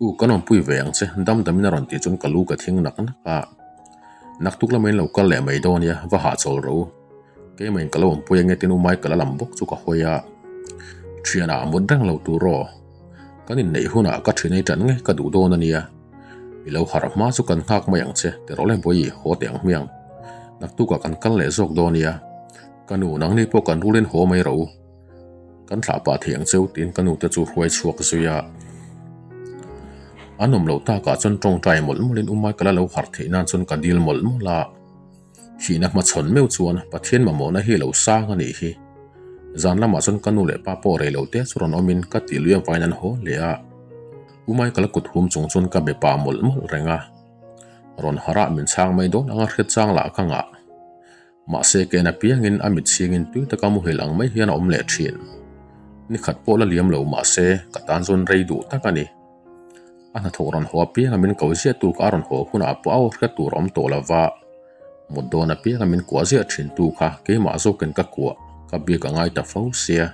U kan awmpui ve ang che, dam damin a rawn tih chuan ka lu ka thing nak nak a. Naktuk lama in lo kal leh mai dawn nia, va hahchawl rawh u. Keimah in ka lo awmpui ange tin u Michael a lam bawk chu ka hawi a. Thianah a mut reng lo tur aw. Kan inneih hunah ka thian ei tan ngei ka duh dawn a nia. I lo harh hma chu kan nghak mai ang che, ti rawh le Bawihi, haw teh ang hmiang. Naktukah kan kal leh zawk dawn nia. Ka nu, nangni pawh kan rulin haw mai rawh u. Kan thlah pah thei ang cheu tiin ka nu te chu hruai chhuak zui a. An awm loh takah chuan tawngtai mawlh mawlhin u Michael a lo harh theih nan chuan ka dil mawlh mawlh a. Thihna hmachhawn meuh chuan Pathian mamawhna hi lo sang a nih hi. Zan lamah chuan ka nu leh pa pawh rei lo te chu rawn awmin ka tih lui avangin an haw leh a. U Michael a kut hum chung chuan ka be pah mawlh mawlh reng a. Rawn harh ah min chhang mai dawn anga hriat chang lah ka ngah. Mahse ken apiangin a mit chhingin tui taka muhil ang mai hian a awm leh thin. Ni khat pawh la liam lo mahse ka tan chuan rei duh tak a ni. A hnathawk rawn haw apianga min ko ziah tu kha a rawn haw hunah pawh a aw hriat tur a awm tawh lo va, mut dawn apianga min kuah ziah thin tu kha keimah zawkin ka kuah ka biak a ngai ta fo sia.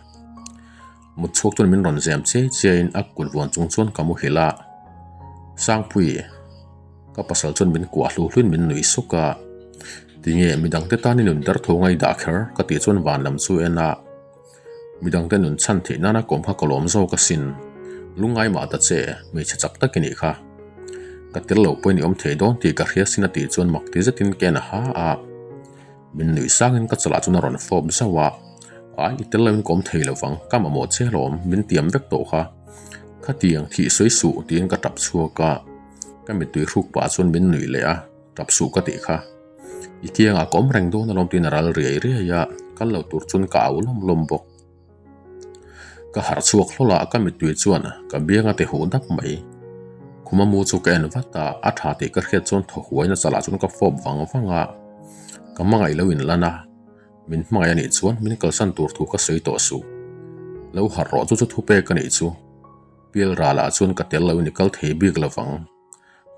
Mut chhuak chuan min rawn zem chiai chiaiin a kut vuan chung chuan ka muhil a. Sangpui, ka pasal chuan min kuah hlu hluin min nuih suk a. Tinge midangte tan i nun der tho ngai dah kher ka tih chuan van lam chu en a. Midangte nun chhan theih nana kawm kha ka lawm zawk asin. Lungngai mah ta che, hmeichhe chak tak i nih kha. Ka tel lo pawhin i awm thei dawn tih ka hria sin a tih chuan mak ti zetin ka en a ha a. Min nuih sangin ka chawlh ah chuan a rawn fawp zauh a, Ai, i tel loin ka awm thei lovang, ka mamawh che alawm, min tiam vek tawh kha. Khatiang thih sawi suh tiin ka tap chhuak a, ka mittui hruk pah chuan min nuih leh a, tap suh ka tih kha. I kiangah ka awm reng dawn alawm tiin a ral riai riai a, kal lo tur chuan ka au lawm lawm bawk. Ka harh chhuak hlawlh a, ka mittui chuan ka biang a ti huh dap mai. Khuma mu chu ka en vat a, a tha tih ka hriat chuan thaw huaina chalah chuan ka fawp vang vang a. Ka hmangaih lo inlan a, min hmangaih a nih chuan min kalsan tur thu ka sawi tawh suh. Lo harh rawh chu chu thu pek a nih chu. Pial ralah chuan ka tel lo in i kal thei bik lovang.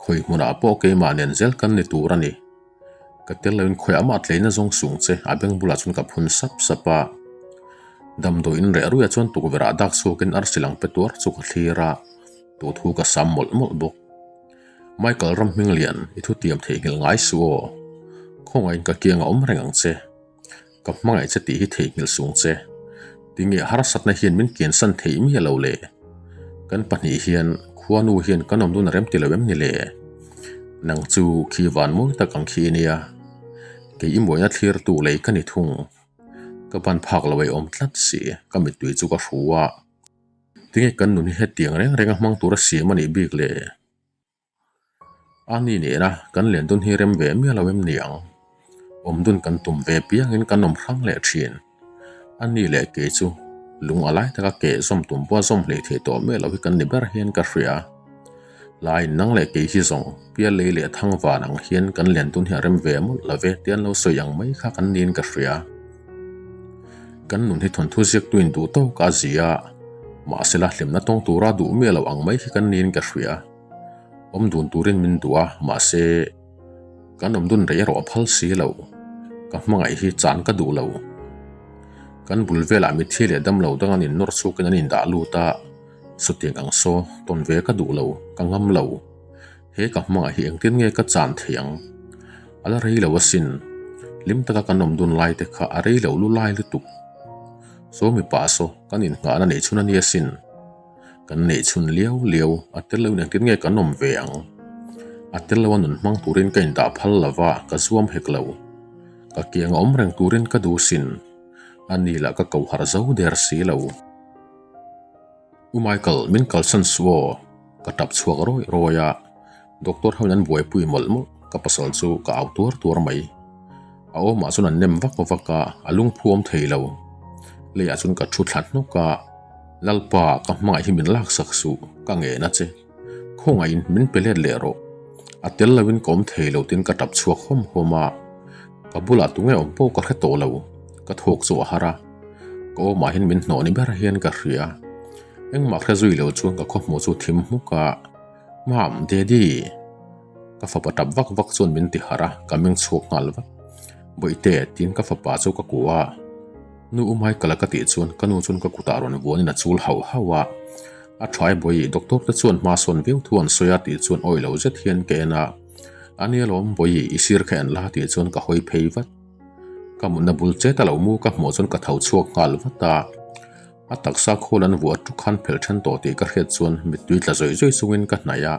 Khawi hmunah pawh keimah nen zel kan ni tur a ni. Ka tel loin khawiah mah tleina zawng sung che a beng bulah chuan ka phun sap sap a. Damdawi in reh ruiah chuan tukverh ah dak chhuakin arsi lang pe tuar chu ka thlir a, tû thu ka sam mawlh mawlh bawk. Michael Ramhminglian, i thutiam theihnghilh ngai suh aw. Khawngaihin ka kiang a awm reng ang che. Ka hmangaih che tih hi theihnghilh sung che. Tinge harsatna hian min kiansan theih miah lo le? Kan pahnih hian khuanu hian kan awm dun a rem ti lo em ni le? Nang chu khi van mawi tak ang khi i nia. Kei i mawina thlirtu lei ka ni thung. Ka ban phak lo ei awm tlat si, ka mittui chu ka hru a. Tinge kan nun hi hetiang reng reng a hmang tur a siam a nih bik le? A ni nena kan len dun hi rem ve miah lo em ni ang? Awm dun kan tum ve piangin kan awm hrang leh thin. A ni leh kei chu lung a lai taka keh zawm tum pawh a zawm hlei thei tawh miah lo hi kan ni ber hian ka hria. Laiin nang leh kei hi zawng pial lei leh thang van ang hian kan len dun hi a rem ve mawlh lo ve ti an lo sawi ang mai kha kan niin ka hria. Kan nun hi thawnthu ziaktuin duh tawk a zia a, mahsela hlimna tawng tura duh miah lo ang mai hi kan niin ka hria. Awm dun turin min duh a, mahse kan awm dun rei erawh a phal si lo. Ka hmangaih hi chan ka duh lo. Kan bul velah mitthi leh damlo dang an innawr chhukin an indah lut a, sutiang ang saw tawn ve ka duh lo, ka ngam lo. He ka hmangaih hi engtin nge ka chan thei ang? A la rei lo asin. Hlim taka kan awm dun lai te kha a rei lo lu lai lutuk. Saw mipa saw kan innghahna neih chhun a ni asin. Kan neih chhun liau liau, a tel loin engtin nge kan awm ve ang? A tel loa nun hmang turin ka indah phal lo va, ka zuam hek lo. Ka kiang a awm reng turin ka duh sin. A ni lah ka ko harh zo der si lo. U Michael, min kalsan suh aw. Ka tap chhuak rawi rawi a, doctor ho in an buaipui mawlh mawlh, ka pasal chu ka au tuar tuar mai. A awmah chuan an nem vak vak a, a lungphu awm thei lo. Leiah chuan ka thu thla hnawk a, Lalpa ka hmangaih hi min laksak suh, ka ngen a che. Khawngaihin min pe let leh rawh. A tel loin ka awm thei lo tiin ka tap chhuak hawm hawm a, ka bulah tunge awm pawh ka hre tawh lo, ka thawk chu a har a, ka awmah hian min hnawh ni ber hian ka hria. Engmah hre zui lo chuan ka khawhmuh chu thim hmuk a, Mom, Daddy! Ka fapa tap vak vak chuan min ti harh a, ka meng chhuak nghal vak. Bawihte, tiin ka fapa chu ka kuah a. Nu u Michael-a ka tih chuan ka nu chuan ka kutah rawn vuanin a chul hauh hauh a. A tha e bawi, doctor te chuan hma sawn viau thu an sawi a tih chuan awi lo zet hian ka en a. A nia lawm bawi, i sir kha en la tih chuan ka hawi phei vat. Ka mutna bul chet a lo mu ka hmuh chuan ka tho chhuak nghal vat a. A taksa khawl an vuah tuk khan phelh then tawh tih ka hriat chuan mittui tla zawih zawih chungin ka hnaih a.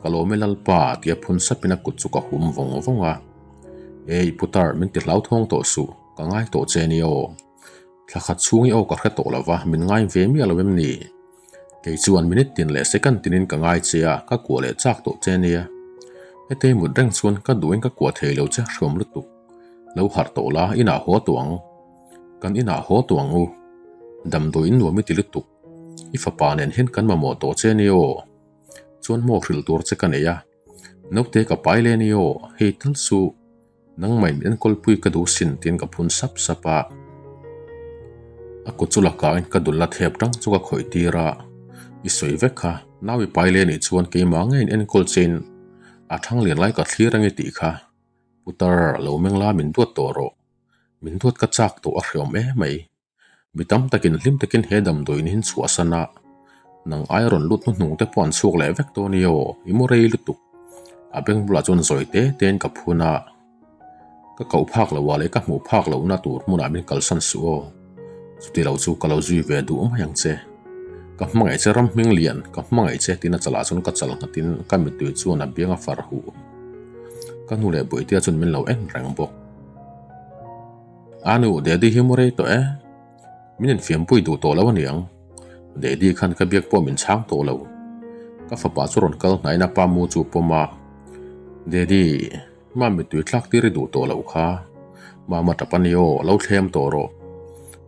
Ka lawm e Lalpa tia phun sapin a kut chu ka hum vawng vawng a. Ei putar min ti hlauthawng tawh suh, ka ngai tawh che nia aw. Thla khat chhung i aw ka hre tawh lo va, min ngai ve miah lo em ni? Kei chuan minute tin leh second tinin ka ngai che a, ka kuah leh chak tawh che nia. Hetei mut reng chuan ka duhin ka kuah thei lo che hriawm lutuk. Lo harh tawh la, inah haw tawh ang. Kan inah haw tawh ang u. Damdawi in nuam i ti lutuk. I fapa nen hian kan mamawh tawh che nia aw. Chuan maw hrilh tur che ka nei a. Naute ka pai le nia aw, hei tal chu nangmah in enkawlpui ka duh sin tiin ka phun sap sap a. A kut chu la kangin ka dul la thep tang chu ka khawih tir a. I sawi vek kha, nau i pai le nih chuan keimah ngeiin enkawl chein a thang lian lai ka thlir ange tih kha. Putar lo meng la min duat tawh rawh. Min duat ka chak tawh a hreawm emai. Mi tam takin hlim takin he damdawiin hi chhuahsan a, nang ai rawn lut hnuhnung te pawh an chhuak leh vek dawn i aw, i mu rei lutuk. A beng bulah chuan zawi te tein ka phun a, ka koh phak loh ah leh ka hmuh phak lohna tur hmunah min kalsan suh aw, chuti lo chu ka lo zui ve duh mai ang che. Ka hmangaih che ram hming lian, ka hmangaih che tiin a chalah chuan ka chal nghatin ka mittui chuan a biang a far huh. Ka nu leh Bawihtea chuan min lo en reng bawk. A nu, Daddy hi mu rei tawh e. Min infiampui duh tawh lo a niang. Daddy khan ka biak pawh min chhang tawh lo. Ka fapa chu rawn kal hnaiin a pa mu chu pawm a, Daddy, mah mittui thlak tir i duh tawh loh kha. Mama tap a ni aw, lo thlem tawh rawh.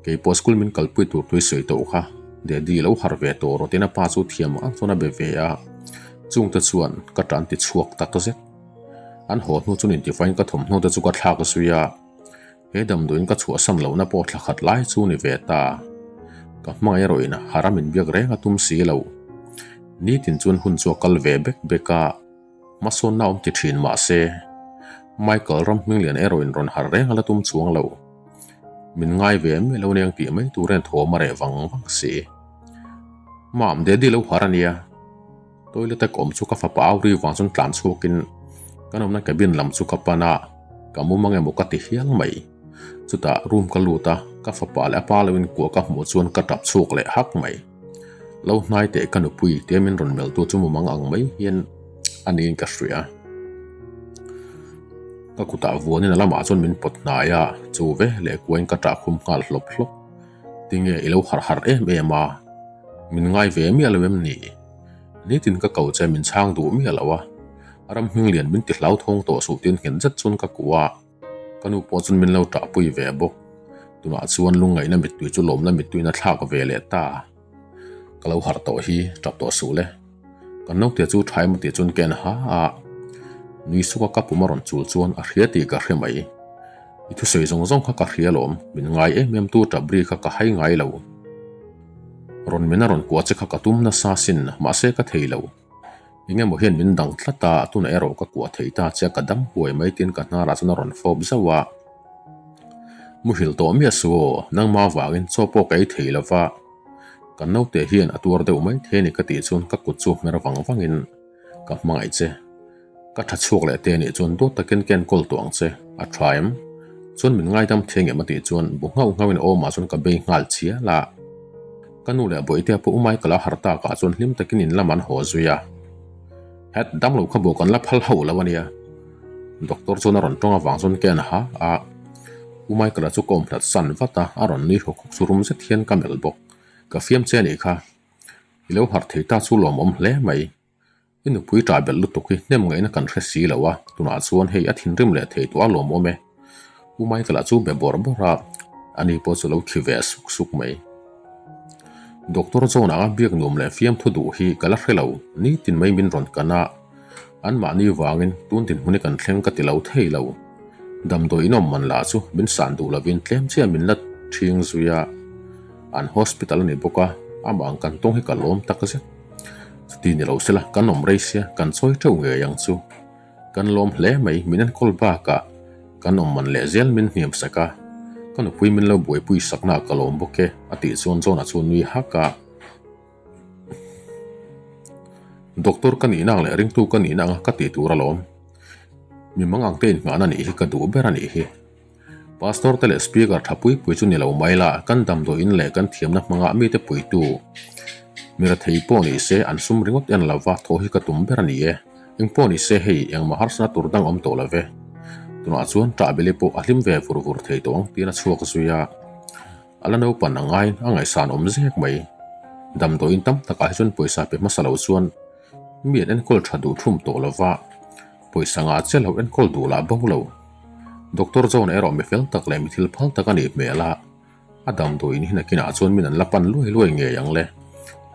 Kei pawh school min kalpui tur tui sawi tawh kha. Daddy, lo harh ve tawh rawh tiin a pa chu thiam ang chuan a be ve a. Chungte chuan ka tan ti chhuak tak zet. An haw hnu chuan intifaiin ka thawmhnaw te chu ka thlak zui a. He damdawiin ka chhuahsan lohna pawh thla khat lai chu ni ve ta. Ka hmangaih erawhin haram inbiak reng a tum si lo. Nitin chuan hun chu a kal ve bek bek a, hmasawnna awm ti thin mah se, Michael ram hminglian erawhin rawn harh reng a la tum chuang lo. Min ngai ve miah lo aniang tih mai turin thawm a reh vang vang si. Mam, Daddy lo harh a nia. Toilet a ka awm chu ka fapa au ri vang chuan tlan chhuakin kan awmna cabin lam chu ka pan a, ka mum ang emaw ka ti hial mai. Chutah room ka lut a, ka fapa leh a pa lo inkuah ka hmuh chuan ka tap chhuak leh hak mai. Lo hnai teh ka nupui tia min rawn melh tu chu mum ang ang mai hian a niin ka hria. Ka kutah vuanin a lamah chuan min pawt hnai a, chu ve leh kuain ka tah khum nghal hlawp hlawp. Tinge i lo harh harh em em a, min ngai ve miah lo em ni? Nitin ka ko che min chhang duh miah lo a, ram hming lian min ti hlauthawng tawh suh tiin nghet zet chuan ka kuah a, ka nu pawh chuan min lo ṭahpui ve bawk. Tunah chuan lungngaihna mittui chu lawmna mittuiin a thlak ve leh ta. Ka lo harh tawh hi ṭap tawh suh le. Kan naute chu ṭha emaw tih chuan ka en ha a, nui suka ka pum a rawn chul chuan a hria tih ka hre mai. I thusawi zawng zawng kha ka hria alawm, min ngai em em tu ṭap ri kha ka hai ngai lo. Rawn min a rawn kuah che kha ka tum nasa sin, mahse ka thei lo. Eng emaw hian min dang tlat a, tunah erawh ka kuah thei ta che a, ka dam huai mai tiin ka hnarah chuan a rawn fawp zauh a. Muhil tawh miah suh aw, nangmah avangin chaw pawh ka ei thei lo va, kan naute hian a tuar deuh mai thei a ni ka tih chuan ka kut chu hmer vang vangin ka hmangaih che. Ka tha chhuak leh te anih chuan dawt takin ka enkawl tawh ang che, a tha em? Chuan min ngaidam thei ngem a tih chuan bu nghauh nghauhin awmah chuan ka bei nghal chial a. Ka nu leh Bawihtea pawh U Michael-a harh takah chuan hlim takin in lam an haw zui a. Het, damlo kha bawk an la phal hauh lo ania. Doctor chuan a rawn tawng avang chuan ka en ha a. U Michael-a chu ka awm hlat san vat a, a rawn nui hawk hawk chu rum zet hian ka melh bawk. Ka fiam che anih kha. I lo harh thei ta chu lawmawm hle mai. I nupui ṭah belh lutuk hi hnem ngaihna kan hre si lo a, tunah chuan hei a thinrim leh thei tawh a lawmawm e. U Michael-a chu be bawrh bawrh a, ani pawh chu lo khi ve suk suk mai. Doctor John-a biak nuam leh fiamthu duh hi ka la hre lo, nitin mai min rawn kan a, anmahni vangin tun dinhmun hi kan thleng ka ti lo thei lo. Damdawi inawm man lah chu min san duh lovin tlem chiah min la ṭhing zui a, an hospital a ni bawk a, amah ang kan tawng hi ka lawm takzet. Chuti ni lo sela kan awm rei sia kan chawi teuh ngei ang chu. Kan lawm hle mai min enkawl bakah kan awm man leh zel min hniam sak a. Ka nupui min lo buaipui sakna ka lawm bawk e a tih chuan John-a chu a nui hak a. Doctor ka nihna ang leh ringtu ka nihna anga ka tih tur alawm. Mi mang ang te inngahna nih hi ka duh ber a nih hi. Pastor te leh speaker tha pui pui chu ni lo mai la, kan damdawiin leh kan thiamna hmanga mite puitu mi rethei pawh ni se an sum ringawt en lova thaw hi ka tum ber a ni e. Eng pawh ni se hei engmah harsana tur dang awm tawh lo ve. Tunah chuan ṭahbeli pawh a hlim ve vur vur thei tawh ang tiin a chhuak zui a. A la naupan a ngaiin a ngaihsan awm zek mai. Damdawiin tam takah hi chuan pawisa pe hmasa lo chuan mi an enkawl tha duh thum tawh lo va, pawisa ngah chiah lo enkawl duh lah bo lo. Doctor John erawh mi fel tak leh mi thil phal tak a nih hmel a, a damdawiin hi nakinah chuan min an la pan luai luai ngei ang le.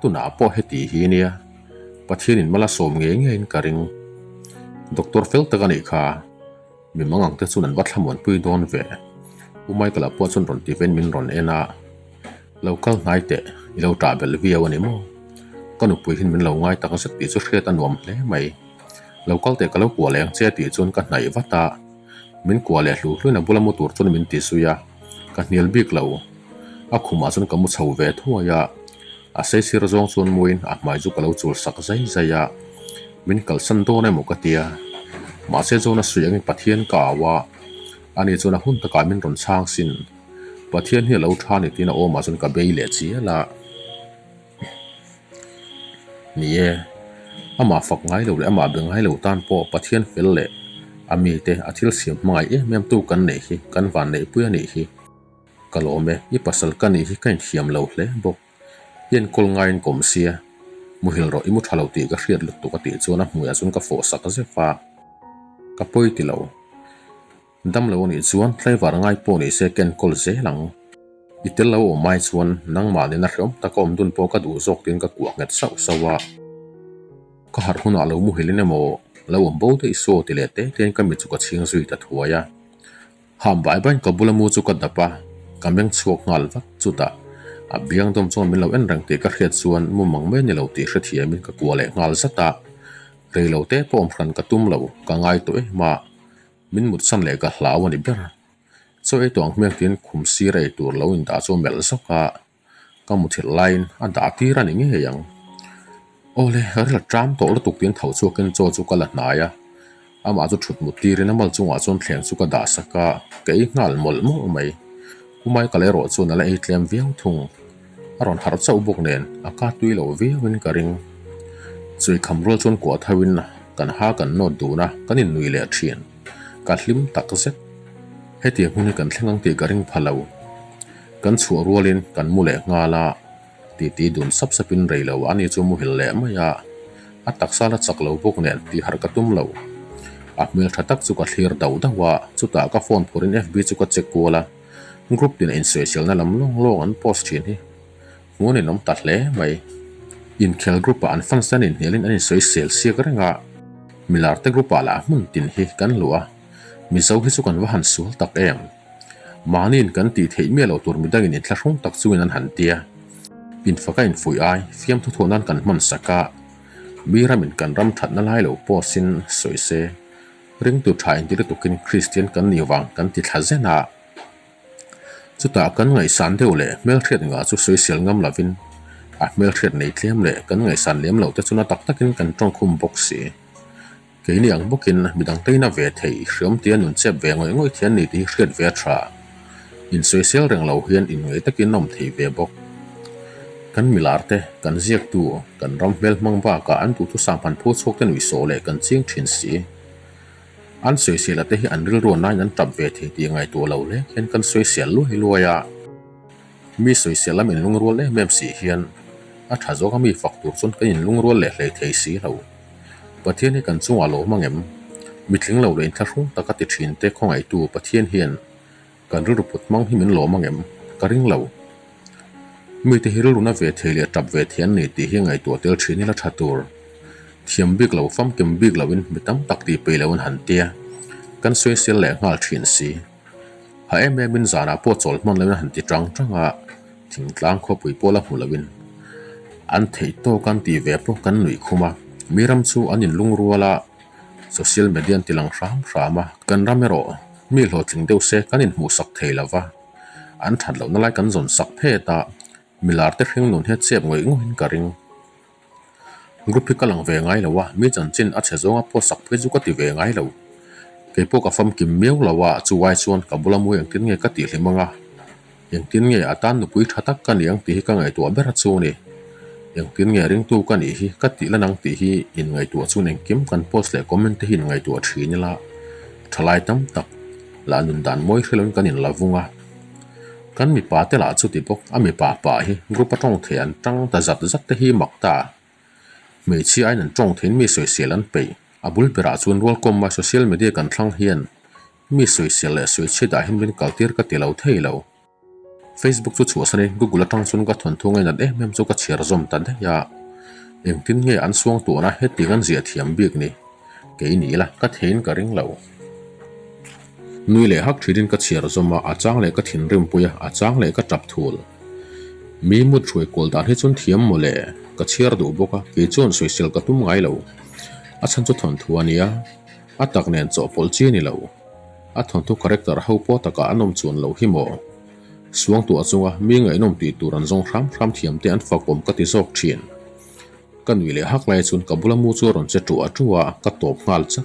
Tunah pawh heti hi nia, Pathianin mal a sawm ngei ngeiin ka ring. Doctor fel tak a nih kha. Mi mangang te chuan an va thlamuanpui dawn ve. U Michael-a pawh chuan rawn ti vein min rawn en a, Lo kal hnai teh, i lo ṭah belh viau a ni maw? Ka nupui hian min lo ngai tak zet tih chu hriat a nuam hle mai. Lo kal teh ka lo kuah leh ang che tih chuan ka hnaih vat a, min kuah leh hlu hluin a bula mu tur chuan min ti zui a, ka hnial bik lo. A khumah chuan ka mu chho ve thuai a, a saisir zawng chuan muin a hmai chu ka lo chul sak zai zai a. Min kalsan dawn emaw ka tia. Mahse Jona suih angin Pathian ka au a, ani chuan a hun takah min rawn chhang sin. Pathian hi a lo tha ni tiin a awmah chuan ka bei leh chial a. Ni e, amah fak ngai lo leh amah be ngai lo tan pawh Pathian fel leh a mite a thil siam hmangaih em em tu kan neih hi kan van neihpui a nih hi. Ka lawm e, i pasal ka nih hi ka inthiam lo hle bawk. I enkawl ngaiin ka awm sia, muhil rawh i mu tha lo tih ka hriat lutuk a tih chuan a hmuiah chuan ka fawh sak zep a, ka pawi ti lo. Dam lo a nih chuan tlaivar ngai pawh ni se ka enkawl zel ang. I tel lo awm ai chuan nangmah nena hreawm taka awm dun pawh ka duh zawk tiin ka kuah nghet sauh sauh a. Ka harh hunah lo muhilin emaw lo awm bo daih saw ti leh te tein ka mit chu ka chhing zui ta thuai a. Ham bai baiin ka bula mu chu ka dap a, ka meng chhuak nghal vat. Chutah a biang dawm chuan min lo en reng tih ka hriat chuan mu mang mai ni lo tih hrethiamin ka kuah leh nghal zat a. Rei lo te pawh awm hran ka tum lo, ka ngai tawh em a, min mutsan leh ka hlau a ni ber. Chaw ei tawh ang hmel tiin khum sir ei tur lo indah chu a melh zawk a. Ka muthilh laiin a dah tir a ni ngei ang. Awle, ril a ṭam tawh lutuk tiin tho chhuakin chaw chu ka la hnai a. Amah chu ṭhut mut tirin a mal chungah chuan thleng chu ka dah sak a, ka ei nghal mawlh mawlh mai. U Michael erawh chuan a la ei tlem viau thung. A rawn harh chauh bawk nen a ka tui lo viauin ka ring. Chui kham rual chuan kuah thoin kan ha kan nawt dun a, kan innuih leh ṭhin. Ka hlim tak zet. Hetiang hun hi kan thleng ang tih ka ring pha lo. Kan chhuah rualin kan mu leh nghal a, titi dun sap sapin rei lo a ni chu muhil leh mai a, a taksa la chak lo bawk nen tih harh ka tum lo. A hmel tha tak chu ka thlir dauh dauh a, chutah ka phone phurin FB chu ka check kual a, group tin a insawiselna lam lawng lawng an post thin hi hmuh an awm ta hle mai. Inkhel group ah an fans te an inhnialin an insawisel siak reng a, milar te group ah lah hmun tin hi kan luh a, Mizo hi chu kan va han sual tak em. Mahniin kan tih theih miah loh tur midangin inthlahrung tak chungin an han tia. Infaka infuih ai, fiamthu thawh nan kan hman sak a, mi ramin kan ram thatna lai lo pawhin sawi se, ringtu tha inti lutukin Kristian kan nih vang kan ti thla zen a. Chutah kan ngaihsan deuh leh hmelhriat ngah chu sawisel ngam lovin a hmelhriat nei tlem leh kan ngaihsan lem loh te chu na tak takin kan tawngkhum bawk si. Keini ang bawkin midang teina ve thei hriam tia nun chep ve ngawih ngawih thian ni tih hi hriat ve a tha. Insawisel reng lo hian inngaih takin a awm thei ve bawk. Kan milar te, kan ziaktu, kan ram hmel hmang bakah an duhthusam han phu chhuak te nuihsawh leh kan ching thin si. An sawisel a te hi an rilru nain an tap ve thei tih ngaihtuah lo hle hian kan sawisel luai luai a. Mi sawisel lam inlungrual em em si hian a tha zawk a mi fak tur chuan kan inlungrual leh hlei thei si lo. Pathian hi kan chungah lo hmang em? Mitling lo leh inthlahrung taka ti thin te khawngaihtu Pathian hian kan rilru put hmang hi min lawm ang em? Ka ring lo. Mite hi rilru na ve thei leh tap ve thei an ni tih hi ngaihtuah tel thin ila tha tur. Thiam bik lo, famkim bik loin mi tam tak tih peih loin han tia kan sawisel leh nghal thin si. Ha em em in zanah pawh chawl hman loin a han ti tang tang a, thingtlang khawpui pawh la hmu loin an theih tawk an tih ve pawh kan nuih khum a, mi ram chu an inlungrual a, social media an ti lang hram hram a, kan ram erawh mi hlawhtling deuh se kan inhmuhsak thei lo va. An that lohna lai kan zawn sak phet a, milar te hring nun hi a chep ngawih ngawih in ka ring. Group hi ka lang ve ngai lo a, mi chanchin a chhe zawnga post sak phei chu ka ti ve ngai lo. Kei pawh ka famkim miau lo a, chu ai chuan ka bula mawi engtin nge ka tih hlim anga, engtin nge a tan nupui tha tak ka ni ang tih hi ka ngaihtuah ber a chu ni. Engtin nge ringtu ka nih hi ka tih lan ang tih hi inngaihtuah chuan engkim kan post leh comment te hi inngaihtuah thin ila, thalai tam tak lah nun dan mawi hre loin kan inla vung a. Kan mipa te lah chuti bawk a mipa pa hi group a tawng thei an tang ta zat zat te hi mak ta. Hmeichhia aiin an tawng theiin mi sawisel an peih. A bul berah chuan rualkawma social media kan thlang hian mi sawisel leh sawichhiat ah hian min kaltir ka ti lo thei lo. Facebook chu chhuahsanin Google atang chuan ka thawnthu ngainat em em chu ka chhiar zawm ta daih a. Engtin nge an suang tuahna hetiang an ziah thiam bik ni? Kei ni ila ka theiin ka ring lo. Nui leh hak thinin ka chhiar zawm a, a chang leh ka thinrim pui a, a chang leh ka tap thul. Mi mut hruai kual dan hi chuan thiam maw le? Ka chhiar duh bawk a, kei chuan sawisel ka tum ngai lo. A chhan chu thawnthu a nia, a tak nen chawhpawlh chi a ni lo. A thawnthu character ho pawh takah an awm chuan lo hi maw? Suangtuah chunga mi ngaihnawm tih tur an zawng hram hram thiam te an fakawm ka ti zawk thin. Ka nui leh hak lai chuan ka bula mu chu a rawn che ṭuah ṭuah a, ka tawp nghal chak.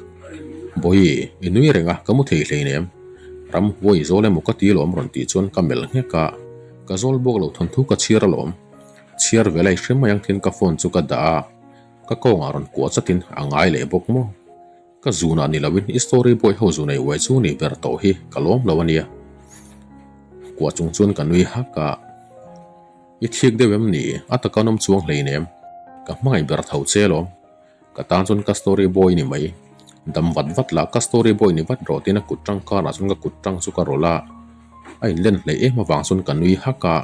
Bawihi, i nui reng a, ka mu thei hleinem. Ram huai i zawl emaw ka ti alawm rawn tih chuan ka melh nghek a, ka zawl bawk lo thawnthu ka chhiar alawm. Chhiar ve lai hre mai ang tiin ka phone chu ka dah a, ka kawngah rawn kuah chatin a ngai leh bawk maw. Ka zunah ni loin i story boy ho zu nei uai chu ni ber tawh hi ka lawm lo ania. Kuah chung chuan ka nui hak a. I thik deuh em ni? A taka nawm chuang hleinem. Ka hmangaih ber tho che alawm. Ka tan chuan ka story boy ni mai. Dam vat vat lah ka story boy ni vat rawh tiin a kut tang karah chuan ka kut tang chu ka rawlh a. A inlen hleih em avang chuan ka nui hak a.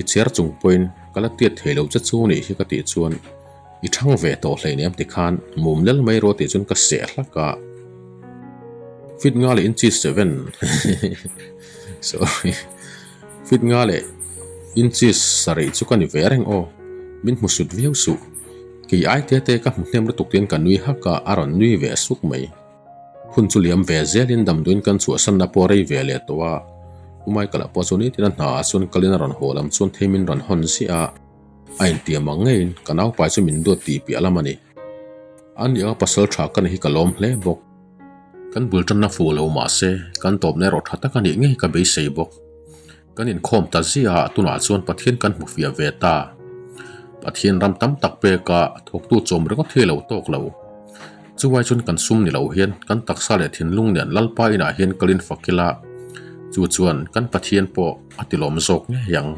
I cher chung pawhin ka la tiat thei lo che chu nih hi ka tih chuan i thang ve tawh hleinem tikhan mum lel mai rawh tih chuan ka seh hlak a. Fit nga leh inches 7 sorry fit nga leh inches sarih chu ka ni ve reng aw min hmu sut viau suh kei ai te te ka hmu hnem lutuk tiin ka nui hak a a rawn nui ve suk mai. Hun chu liam ve zelin damdawiin kan chhuahsanna pawh a rei ve leh tawh a, U Michael-a pawh chu nitin a hnaah chuan kalin a rawn haw lam chuan thei min rawn hawn ziah a, a intiam ang ngeiin ka naupai chu min duat tih piah lam a ni. A ni anga pasal tha ka ni hi ka lawm hle bawk. Kan bul tanna fuh lo mah se kan tawpna erawh tha tak a nih ngei ka beisei bawk. Kan inkhawm ta ziah a, tunah chuan Pathian kan hmu fiah ve ta. Pathian ram tam tak peka thawktu chawm ringawt hi a lo tawk lo. Chuai chuan kan sum ni lo hian kan taksa leh thinlung nen Lalpa inah hian kalin fak ila, chu chuan kan Pathian pawh a tilawm zawk ngei ang.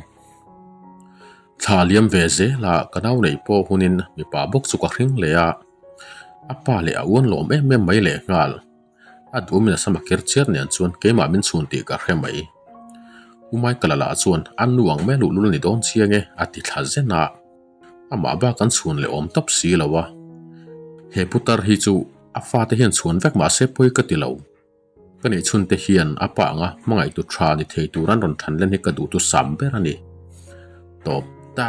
Thla liam ve zela ka nau neih pawh hunin mipa bawk chu ka hring leh a, a pa leh a uan lawm em em mai lehnghal. A duhmin a sama kher chiar nen chuan keimah min chhun tih ka hre mai. U Michael-a lah chuan a nu ang mai luhlul a ni dawn chiang e a ti thla zen a. Amah bak an chhun leh awm tawp si lo a. He putar hi chu a fate hian chhun vek mah se pawi ka ti lo. Ka nih chhunte hian a pa anga hmangaihtu tha ni thei tur an rawn than len hi ka duhtu sam ber a ni. Tawp ta.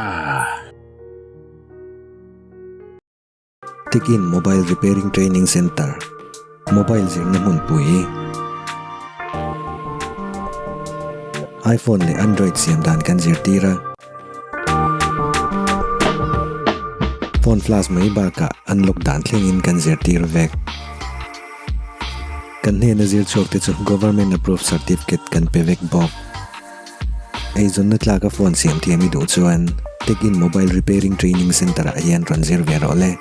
Tikin Mobile Repairing Training Centre, Mobile zirna hmunpui, iPhone leh Android siam dan kan zirtir a. Phone flash mai bakah unlock dan thlengin kan zirtir vek. Kan hnena zir chhuak te chu Government Approved Certificate kan pe vek bawk. Eizawnna tlaka phone siam thiam i duh chuan Tech-in Mobile Repairing Training Centre ah hian rawn zir ve rawh le.